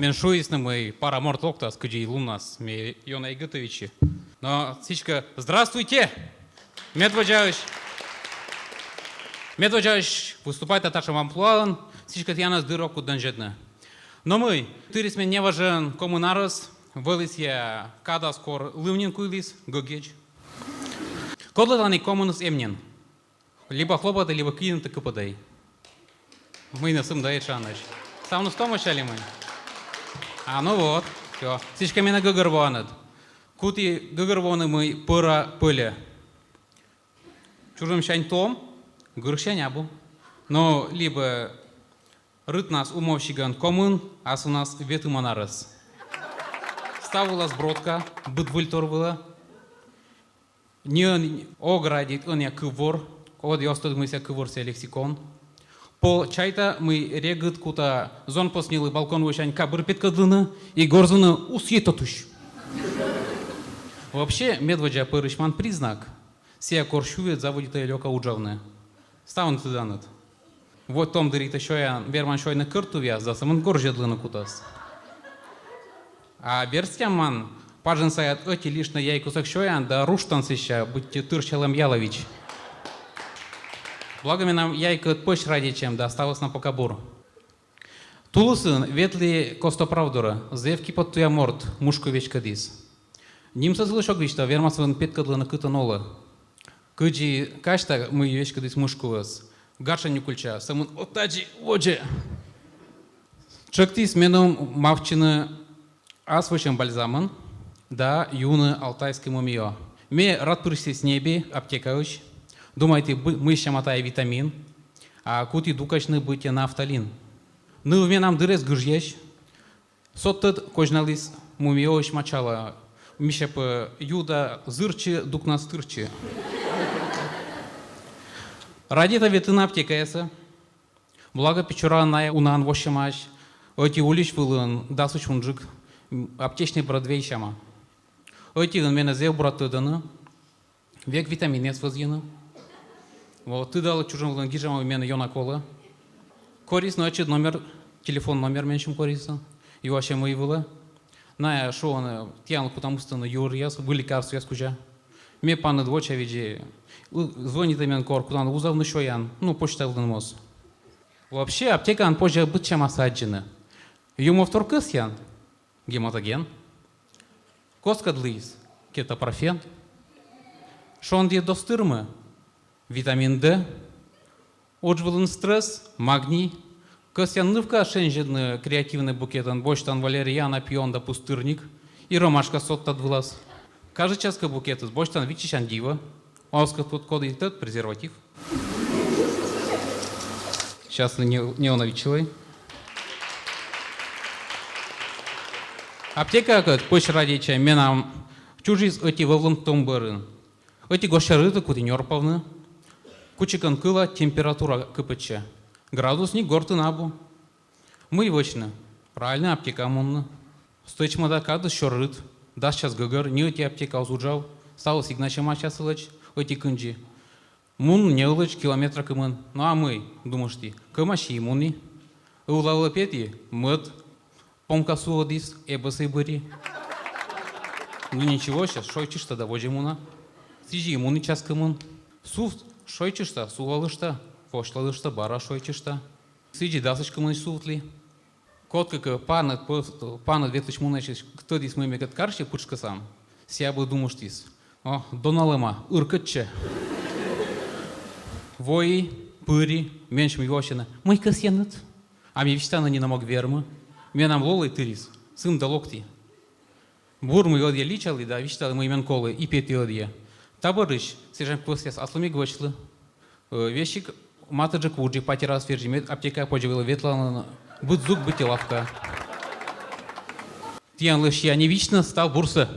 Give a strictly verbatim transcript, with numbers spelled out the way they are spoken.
Мен шуисны, мый пара морт локтас, кыдзи луннас, ме ёна эг готовитчы. Но сідзкӧ, здравствуйте! Медводдзаысь. Медводдзаысь выступайта татшӧм амплуаын, сідзкӧ тіянӧс дыр ог кут дӧзмӧдны. Но мый, тырис мен неважӧн комын арӧс, вӧлі сійӧ кадас, кор лым нин куйліс, гӧгӧрвоӧ. Кодлы тані комыныс эм нин? Либӧ хлопайтӧй, либӧ кинтӧ кыпӧдӧй. Мый нӧ сымда этшанысь? Ставныс томӧсь али мый? А, ну вот, всё. Сідзкӧ менӧ гӧгӧрвоанныд. Куті гӧгӧрвоны, мый пӧра пӧльӧ. Чужӧмсянь том, гырсянь абу. Но либӧ рытнас умовсигӧн комын, асывнас ветымын арӧс. Став вылас бродка, быд выльтор вылӧ. Ньӧн ог радейт ӧнія кыввор, ог тӧд, мый сійӧ кыввор, сійӧ лексикон. Пӧ чайта, мый регыд кута зонпосньылы балкон вывсянь кабыр петкӧдлыны и горзыны: «Уз ӧтув». Вообще, медводдза пӧрысьман признак — сійӧ, кор сювед заводитӧ лёка уджавны. Ставныс тӧданныд. Вот том дырйи тэ сёян, верман сёйны кӧрт тувъяс да сӧмын горзьӧдлыны кутас. А берстямман пажын саяд ӧти лишнӧй яй кусӧк сёян да руштан сэсся, быттьӧ тыр сьӧлӧм ялавич. Благӧ, менам яйкӧд пӧсь радейтчӧм да ставыс на пока бур. Тулысын ветлі костоправ дорӧ, зэв киподтуя морт мышку веськӧдіс. Нимсӧ сылысь ог висьтав, вермас вӧлі петкӧдлыны, кытӧн олӧ. Кыдзи казьта, мый веськӧдіс мышкуӧс, гатшӧн нюкыльтча, сӧмын вот тадзи водзӧ. Тшӧктіс меным мавтчыны ас вӧчӧм бальзамӧн да юны алтайскӧй мумиё. Ме радпырысь сэсся ньӧби аптекаысь, думайті, бы-, мый сяма тайӧ витамин, а куті дукасьны, быттьӧ нафталин. Ныв менам дыр эз гыжъясь, содтӧд козьналіс мумиёысь мочала, мися, пӧ ю да зыртчы, дукнас тыртчы. Радейта ветлыны аптекаясӧ. Благӧ, Печораын найӧ унаӧн воссьӧмаӧсь, ӧти улич вылын дасысь унджык, м, аптечнӧй Бродвей сяма. Ӧтиын менӧ зэв бура тӧдӧны, век витаминъяс вӧзйӧны. Вот, тыдалӧ, чужӧм вылын гижӧма, мый менӧ ёна колӧ. Корисны ӧтчыд номер, телефон номер менсьым корисны. Юасьӧ, мый вылӧ. Найӧ шуӧны, тіянлы кутам ыстыны юӧръяс, выль лекарствояс кузя. Ме паныд вочавидзи, у-, звонитӧй мен, кор кутан вузавны сёян, ну, почтаӧ вӧлі моз. Вообще, аптекаын позьӧ быдсямасӧ аддзыны. Юмов тор кӧсъян — гематоген. Коскад лыйис — кетопрофен. Шондіыд оз тырмы — витамин Д. Удж вылын стресс — магний. Кӧсъян нывкаӧс шензьӧдны креативнӧй букетӧн, босьтан валериана, пион да пустырник и ромашка содтад вылас. Кажитчас кӧ букетыс, босьтан виччысян дива. А оз кӧ тӧд, коді тӧд, презерватив. Сейчас не, не он виччысьлӧй. Аптекаӧ кӧть пӧсь радейтчӧм менам чужис ӧти вӧвлӧм том бӧрын. Ӧти гӧсьтсярытӧ куті нёрпавны. Кучикӧн кыла, температура кыпӧдчӧ. Градусник гортын абу. Мый вӧчны? Правильнӧ, аптекаӧ мунны. Стӧчмӧда, кадыс сёр рыт. Дас час гӧгӧр, ни ӧти аптека оз уджав. Ставыс игнасьӧма час ылӧдз, ӧти кындзи. Мунны неылӧдз километра кымын. Но а мый, думышті, кӧмаси и муні. Ывла вылӧ петі — мӧд. Помка суӧдіс, эбӧсӧй быри. Ну ничего, сейчас шойччышта да водзӧ муна. Сідзи и муні час кымын. Сувт шойччышта, сулалышта, восьлалышта, бара шойччышта. Сідзи дасысь кымынысь сувтлі. Кодкӧ кӧ паныд пӧ-, паныд ветлысь-мунысь тӧдіс, мый мекӧд карсьӧ пытшкӧсам, сійӧ бы думыштіс: «О, доналӧма, ыркӧдчӧ». Вои, пыри, менсьым юасьӧны: «Мый кӧсъянныд?» А ме висьтавны нинӧм ог вермы. Менам лолӧй тырис, сымда локті. Бур, мый ӧдйӧ личалі да висьталі, мый мен колӧ, и петі ӧдйӧ. Та бӧрысь сэтшӧм квестъяс аслым эг вӧчлы. Э, весиг матырджык вуджи, патерас верджи, мед аптекаӧ позьӧ вӧлі ветлавны быд зук, быттьӧ лавкаӧ. Тіянлы сиа не вичны, став бурсӧ.